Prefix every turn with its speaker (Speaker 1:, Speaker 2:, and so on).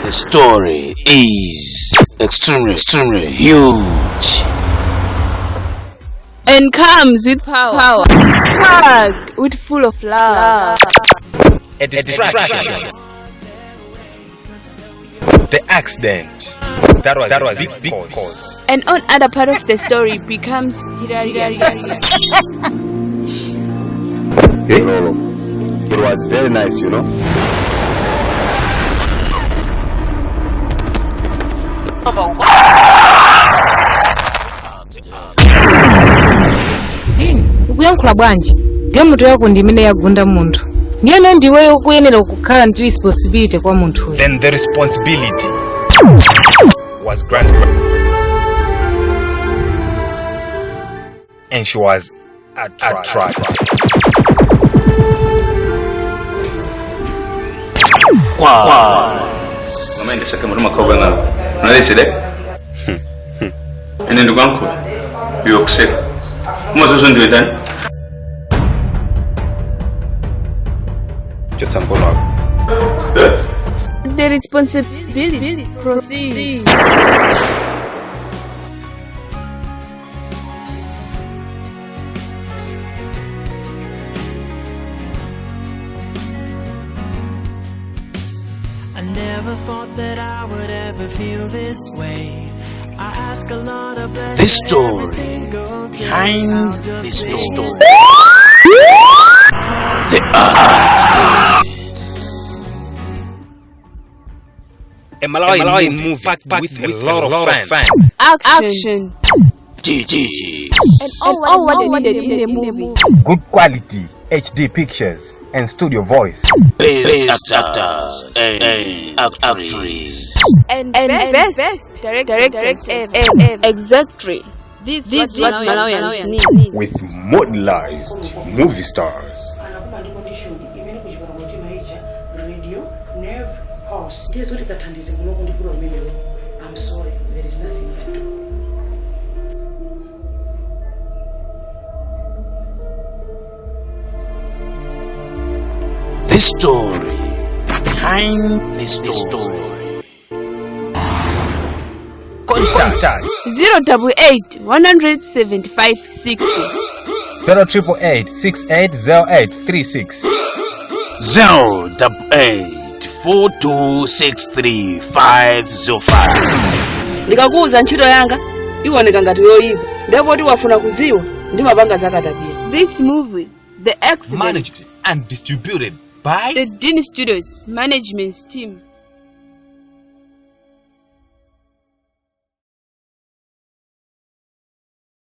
Speaker 1: The story is extremely, extremely huge.
Speaker 2: And comes with power, packed with full of love.
Speaker 3: A distraction. The accident. That was a big cause.
Speaker 2: And on other part of the story becomes hilarious.
Speaker 4: Lolo. It was very nice.
Speaker 5: Dini, ukuyankhula bwanji? Galimoto yako ndi imene yagunda munthu, ndiyeno ndiweyo ukuyenera kukhala ndi responsibility kwa munthuyo.
Speaker 3: Then the responsibility was granted. And she was attracted.
Speaker 1: Kwa.
Speaker 4: Mama ndisake mutu makhoba ngalo. Unalesele? Ene ndikwankhula. Iwe kuseka. Uma zozo ndiwe tani?
Speaker 3: Chotsa mkono wako.
Speaker 4: Eh?
Speaker 2: The responsibility proceeds.
Speaker 6: I never thought that I would ever feel this way. I ask a lot of
Speaker 1: The
Speaker 6: pleasure
Speaker 1: story
Speaker 6: every single day.
Speaker 1: behind
Speaker 6: I'll just
Speaker 1: the
Speaker 6: be
Speaker 1: story. The art.
Speaker 3: A Malawi movie packed with a lot of fun.
Speaker 2: Action.
Speaker 1: GG.
Speaker 2: And all what they needed in the movie.
Speaker 3: Good quality HD pictures and studio voice.
Speaker 1: Best actors and actresses.
Speaker 2: And best directors ever. Exactly. This what Malawians need.
Speaker 3: With modelized movie stars.
Speaker 7: Anakuma ndi condition imene kuchipatala timaitcha radial nerve palsy. Ndiye zoti kathandize kunoko ndi vuto limenelo, I'm sorry, there is nothing we can do.
Speaker 1: The story behind the story.
Speaker 3: Contact
Speaker 2: 088 175 60.
Speaker 3: 0888 680836.
Speaker 1: 088 4263505.
Speaker 8: Ndikakuwuza ntchito yanga iwoneka ngati yoyipa, ndipo tiwafuna kuziwa ndimapanga zakatapira.
Speaker 2: This movie, The Accident.
Speaker 3: Managed and distributed by
Speaker 2: The Dean Studios Management Team.